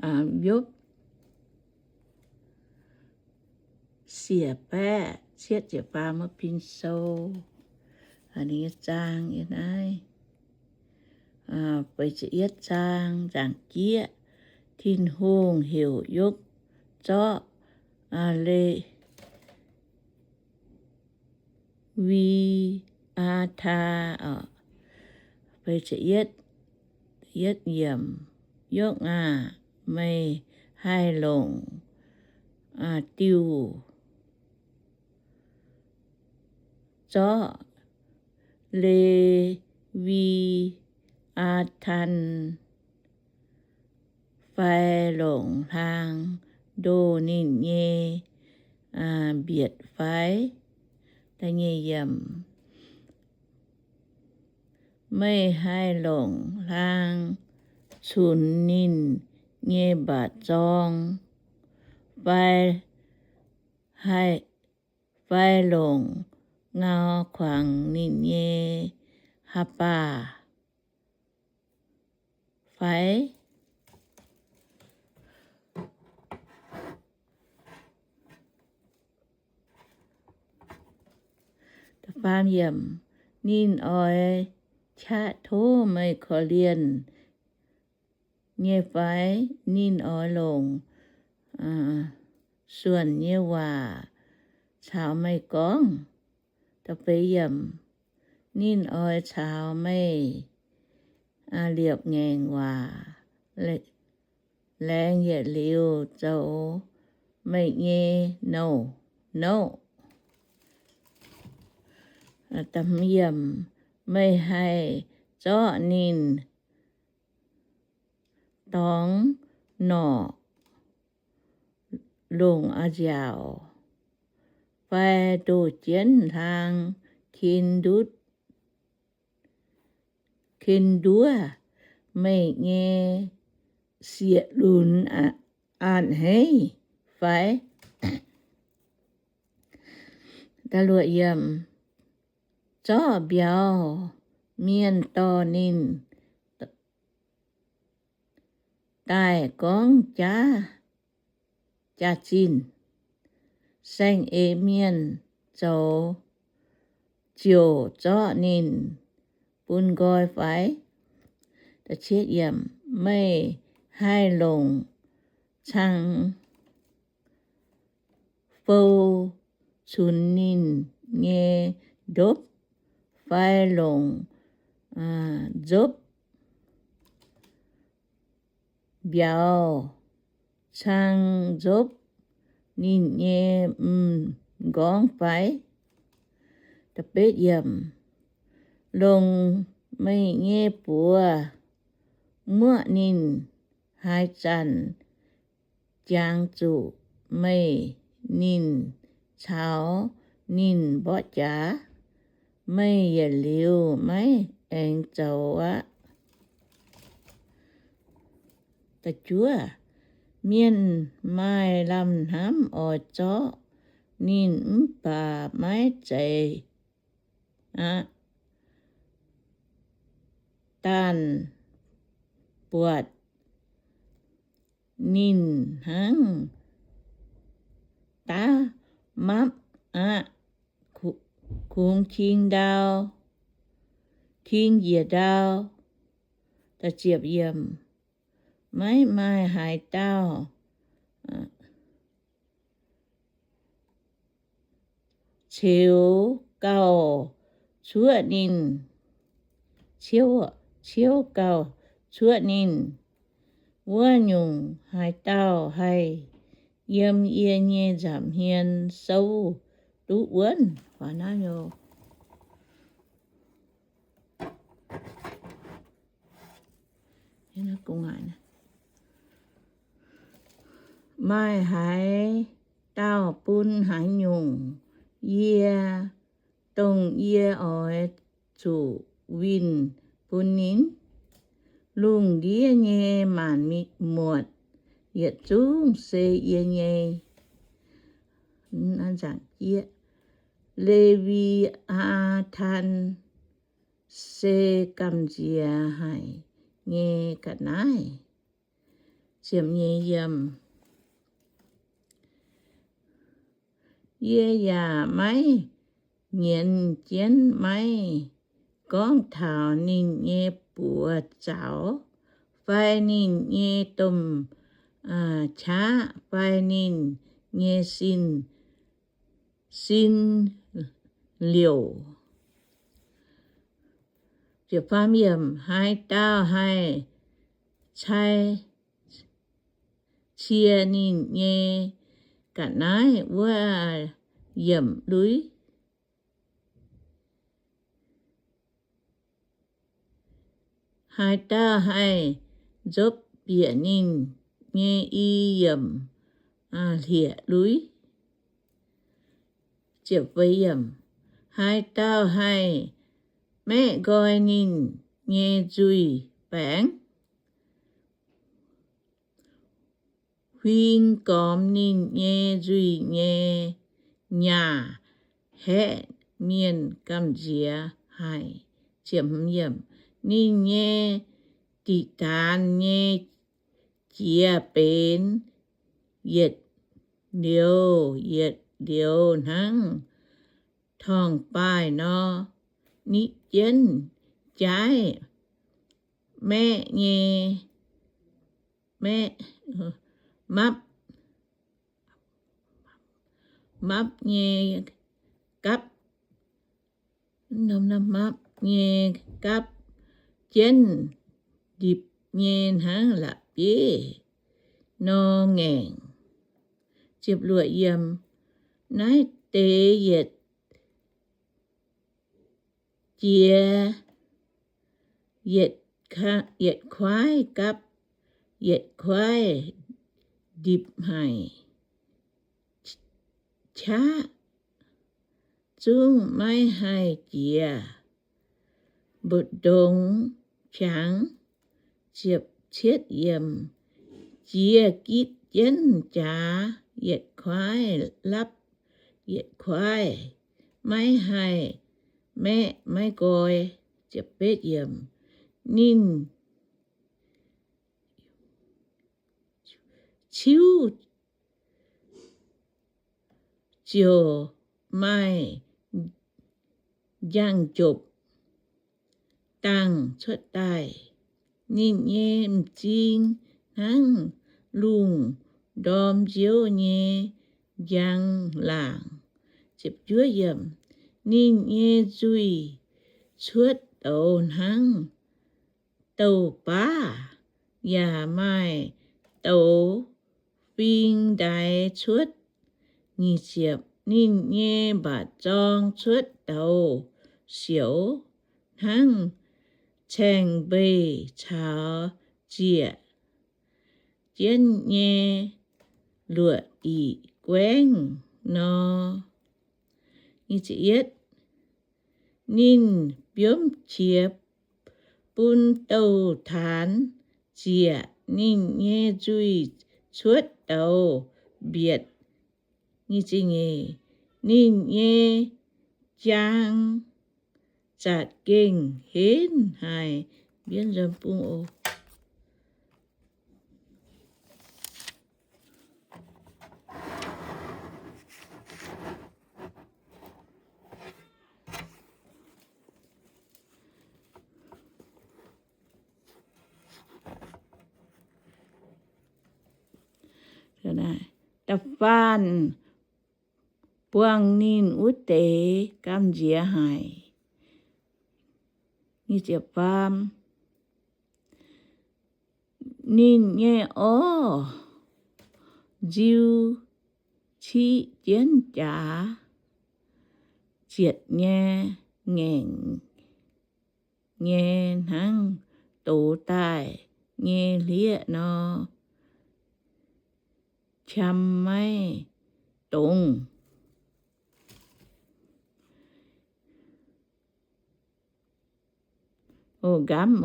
Yopv siec baeqv cietv ziepc faam wuov pin sou. Ninh nyei zaang yiem naaiv. Feix ziepc yietv zaang, nzaangc jieqv. Tin-Hungh heuc Yopv zorqv Le- wi^aa^taan. Yietv yiemc, Yopv aah! Meih haih longc diuh zorqv Le^wi^aa^taan fai longc hlaang ndoh ninh nyei mbietc fai? Meih haih longc hlaang cunx ninh nyei mba'zorng fai, fai longc ngau kuangx ninh nyei haaix baac fai? Ninh oix qaqv tov meih korv-lienh nyei fai? Ninh oix longc suonc nyei waac caux meih gorngv. Ninh oix caux meih liepc ngaengc waac, laengz yietc liuz zoux meih nyei nouh nouv. Meih haih zorqv ninh dorngx norqc longc a'nziaauc fai ndoh jienv hlaang kin ndutv, kin nduov meih nyei sieqv lunx a'hneiv fai? Zorqv mbiauz mienh dorh ninh daaih gorngv jaav jaax-zinh, saeng-eix mienh zoux ziouc zorqv ninh bun nqoi fai? Meih haih longc cang fou cunx ninh nyei ndopv fai longc nzopv mbiauz cang nzopv ninh nyei m'nqorngv fai? Longc meih nyei buoz muoqv ninh, haaix zanc jangx zuqc meih ninh caux ninh mborqv jaax, meih yietc liuz maiv aengx zoux aqv. Mienh maaih lamh hnamv oix zorqv ninh mv baac maiv zeiz aqv. Daanh buatc ninh hnangv daav mapv aqv, kungx king ndau, king njiec ndau. Maiv maaih haaix dauh ceux gauh cuoqv ninh, ciouv gauh cuoqv ninh. Wuov nyungc haaix dauh haih yiem yie nyei nza'hmien souv duqv wuonv? Maaih haaix dauh bun haaix nyungc yie, dongh yie oix zuqc winh bun ninh? Lungh ndiev nyei maanc muotc yietc zungv se yie nyei. Lewi^aa^tan se gamh nziex haic nyei ga'naaiv. Ziepc nyeic yiemc. Yie yaac maiv nyienz jienv maiv gorngv taux ninh nyei buoz zaux fai ninh nyei domh qaqv fai ninh nyei sin, sin liouc. Haaix dauh haih cai cie ninh nyei ga'naaiv wuov yiemc lui? Haaix dauh haih nzopv bieqc ninh nyei i yiemc hlieqv-lui? Haaix dauh haih maeqv nqoi ninh nyei nzuih baengc, huing gormx ninh nyei nzuih nyei nyaah haeqv mienh gamh nziex haic? Ninh nyei diqc daanx nyei jiex benx yietc liuz yietc liuz hnangv torngv-baaih nor, ni jienv jaaiv maeqv nyei, maeqv, mapv, mapv nyei gapv, mapv nyei gapv jienv ndipc nyei hnangv la'bieiv nor ngaengc. Naaiv deix yietc jiex yietc kuaaiv gapv yietc kuaaiv ndipc haic, qaqv zungv maiv haih jiex mbu'ndongx qangx. Jiex gitv jienv jaax yietc kuaaiv lapv yietc kuaaiv, maiv haih maeqv maiv nqoi. Ninh ciuv ziouc maaih njang-jopc dangh cuotv daaih. Ninh nyei m'zing hnangv lungh ndorm nziouv nyei njang-laangc. Ninh nyei nzuih cuotv douz hnangv douz-baav, yaac maaih douz fing ndaix cuotv. Ninh nyei mba'zorng cuotv douz-sioux hnangv caeng-mbeih caux ziec jienv nyei luoqc diqc guaengv nor. Ninh biomv qiex bun douz-taanx ziec, ninh nyei nzuih cuotv douz mbietc. Ninh nyei jaang za'gengh henv haic. Da'faanh buangh ninh wuov deix gamh nziex haic. Ninh nyei orv nziu ciqv jienv jaax, zietc nyei ngaengc nyei hnangv douz daaih nyei hlieqv nor, qam maiv dongz. Nqamv,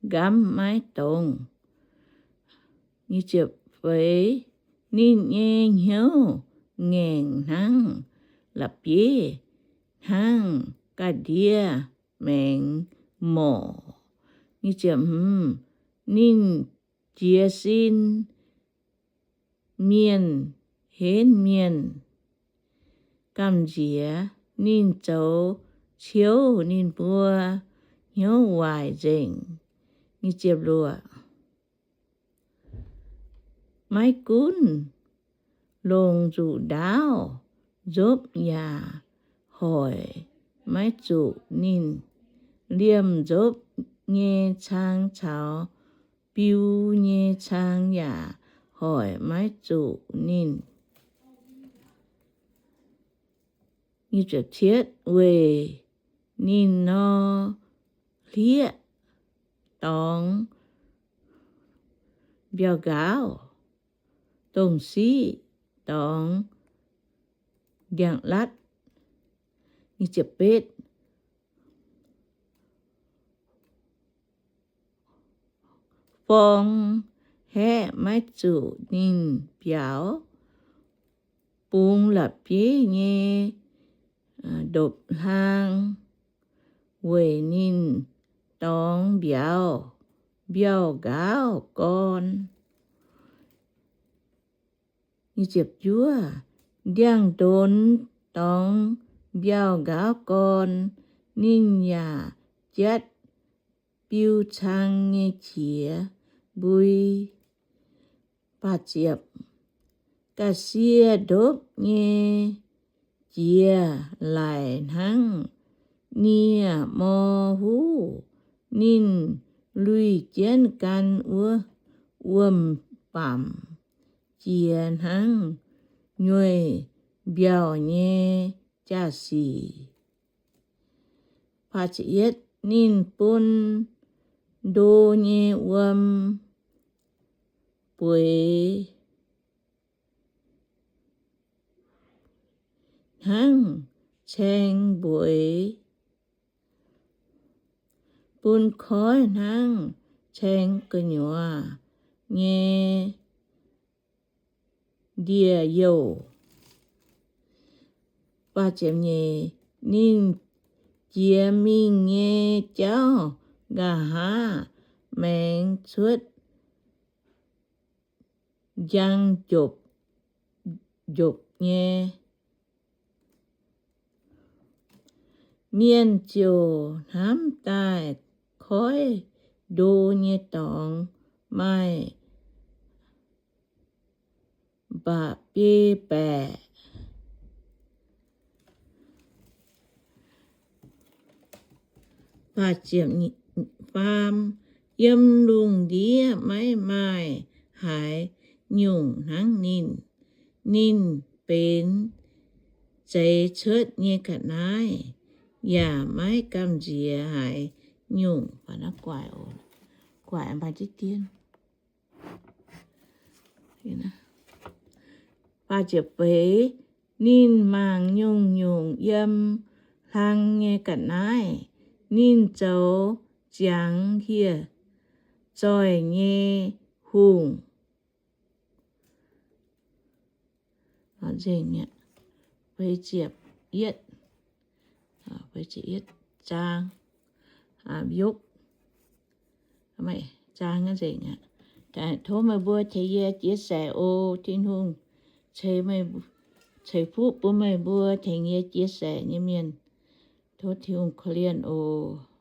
nqamv maiv dongz. Ninh nyei hnyouv ngaengc hnangv la'bieiv, hnangv ga'ndiev maengx morc. Ninh, jiez sin mienh henv mienh gamh nziex. Ninh zoux ciouv ninh mbuo hnyouv waaic nzengc. Maiv gunv longc nzuqc ndaauv nzopv yaac hoic maiv zuqc ninh. Liemh nzopv nyei cang caux biu nyei cang yaac hoic maiv zuqc ninh. Weic ninh nor, hlieqv dorngx mbiauh nqaauv, dongh siqv dorngx ndiangx-latv. Forng haeqv maiv zuqc ninh mbiauz, bungx la'bieiv nyei ndopv-hlaang weic ninh dorngx mbiauz mbiauh nqaauv gorn. Ndiangx-ndonx dorngx mbiauh nqaauv gorn, ninh yaac jatv biu cang nyei qiex mbui. Ga'sie ndopv nyei jiex laic hnangv nie-mor huv. Ninh lui jienv gan wuov wuom-bamc jiex hnangv nyueic mbiauh nyei jaa-sic. Ninh bun ndo nyei wuom bueix hnangv caeng mbueix, bun koiv hnangv caeng gu'nyuoz nyei ndie-youh. Ninh jiex mingh nyei jauv nqa'haav maengx cuotv njang njopv-njopv nyei. Mienh ziouc hnamv daaih koiv ndo nyei dorngx maaih mba'biei baeqc. Faam, yiem lungh ndiev maiv maaih haaix nyungc hnangv ninh. Ninh benx zeix cuotv nyei ga'naaiv, yaac maiv gamh nziex haaix nyungc. Ninh mangc nyungc-nyungc yiem hlang nyei ga'naaiv. Ninh zoux ziangx hieh zoih nyei hungh. Tov meih mbuo tengx yie chia sẻ oc. Tin-Hungh ceix fuqv bun meih mbuo tengx yie chia sẻ nyei mienh. Tov Tin-Hungh korv-lienh oc.